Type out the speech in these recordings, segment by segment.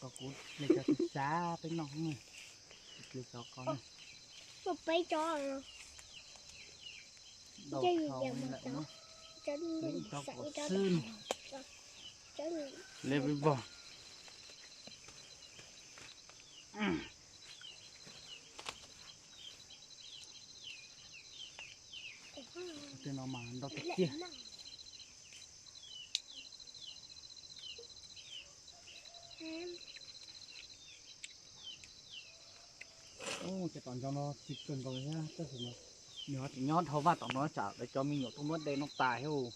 Kom kuv hle cov xav xav peb noj, hle cov ko na. Peb cov, cov kuv xwb, hle peb vog. Tej no mas ntau tiag tiag. Cov tom ntsoov no txiv kawg nkaus thiab, tab sis mas nws ho tseem nyob dhau vaj tom no tsam lawv cov me nyuam tuaj muab de noj tas thiab.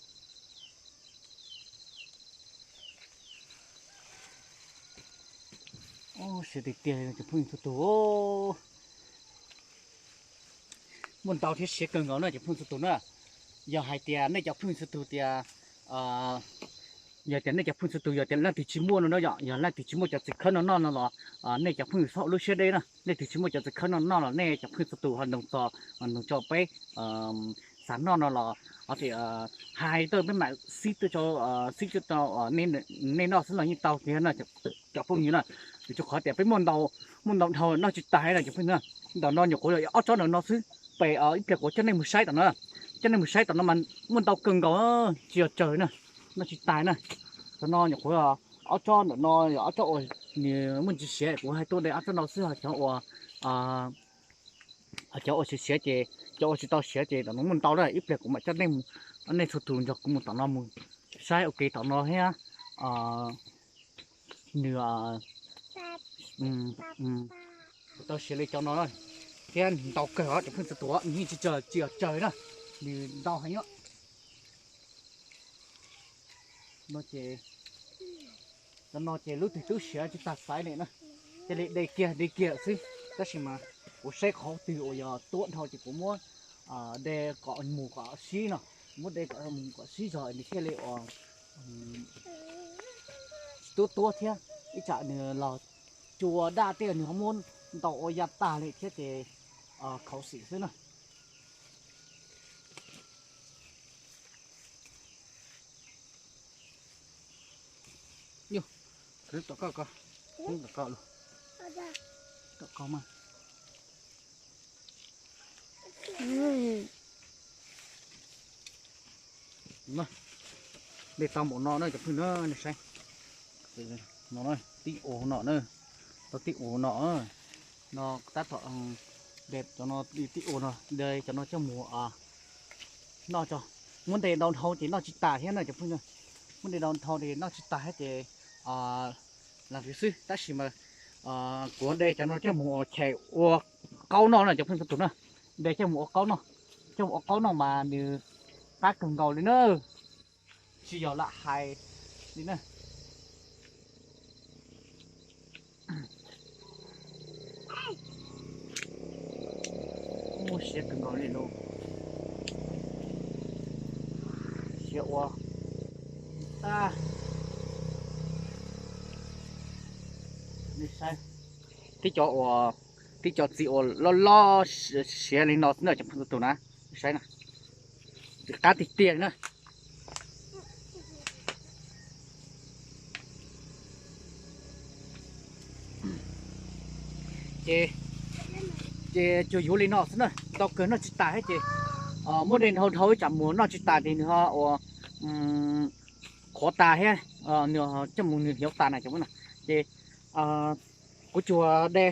Siab tiag tiag cov phooj ywg txhua tus. Muaj ntau thiab siab kawg nkaus na cov phooj ywg txhua tus na. Yog hais tias nej cov phooj ywg txhua tus tias, yog tias nej cov phooj ywg txhua tus yog tias leej twg tsis muaj no na, yog leej twg tsis muaj cov txiv khawb no noj no los, nej cov phooj ywg txhob ua lub siab deb na. Nej twg tsis muaj cov txiv khawb no noj los nej cov phooj ywg txhua tus ho noog txog, noog tso peb xav noj no los, o, hais tau peb mam xib tuaj, xib tuaj rau nej noj xwb los yeej tau tiag na cov phooj ywg na. Vim rau qhov tias peb muaj ntau, muaj ntau dhau noj tsis tas na cov phooj ywg na. Ntawm no nyuam qhuav yog ob tsob ntawm no xwb, pem ib pliag kuv coj nej mus saib tom no, coj nej mus saib tom no mas muaj ntau kawg nkaus, tsis yog tsawg na, noj tsis tas na. Tom no nyuam qhuav ob tsob ntawm no yog ob tsob uas nws muaj ntsis siav, kuv hais tuaj de ob tsob no xwb, ho cov uas, ho cov uas siav siav ces, cov uas tsis tau siav ces tom no muaj ntau na. Ib pliag kuv mam coj nej, nej txhua tus nrog kuv mus tom no mus saib ua ke tom no thiab. Nws tau siav li cov no thiab, ntau kawg os cov phooj txhua tus, nws yeej tsis tsawg, tsis yog tsawg na, nws ntau heev os. No ces, cov no ces lub twg twb siav tsis tag xaiv li na, cia li de kiag de kiag xwb. Tab sis mas kuv saib qhov twg uas yog tuab dhau ces kuv muab de kom mus kom sib no, muab de kom mus kom sib zog nws thiaj li uas tsis tuab tuab thiab, ib tsam nws los cua daj tej nws ho muab ntaus ua ya tag li thiab ces khuv xim xwb na. Tom ko, tom ko, tom ko mas. De tau npaum no na cov phooj ywg na, nej saib. No tib ua no na, tau tib ua no, no tab tom de cov no, tib ua no, de cov no coj mus noj tso. Muab de ntau dhau ces noj tsis tas thiab na cov phooj ywg, muab de ntau dhau ces noj tsis tas thiab ces lam fiv xwb. Tab sis mas kuv de cov no coj mus ua chais ua qaub noj na cov phooj ywg txhua tus na, de coj mus ua qaub noj, coj mus ua qaub noj mas nws qab kawg nkaus li na, tsis yog lam hais li na. Muaj siab kawg nkaus li lauj, siab ua. Tib cov uas, tib cov txiv uas loj loj siav li no xwb na cov phooj ywg txhua tus na, saib na, qab tiag tiag na. Ces, ces tsuas yuav li no xwb na, ntau kawg noj tsis tas thiab ces muab de dhau dhau ib tsam mus noj tsis tas ces nws ho ua qhuav tas thiab, nws coj mus nws hiav tas na cov phooj ywg na. Ces kuv tsuas de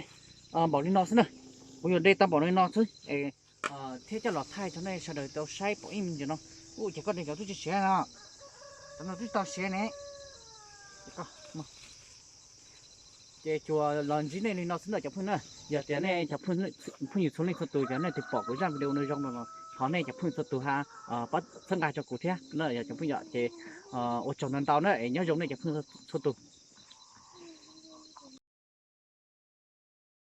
npaum li no xwb na, kuv yuav de tau npaum li no xwb thiab coj los thaij rau nej sawv daws tau saib pom ib me ntsis no. Ua cas koj de cov twb tsis siav no, cov no twb tau siav ne. Ces tsuas los ntsib nej li no xwb ntawm cov phooj na. Yog tias nej cov phooj ywg txhua leej txhua tus, yog nej tus pom kuv zaj video no zoo no los thov nej cov phooj ywg txhua tus ha pab txhawb nqa rau kuv thiab na yog cov phooj ywg. Ces ua tsaug ntau ntau na es nyob zoo nej cov phooj ywg txhua tus.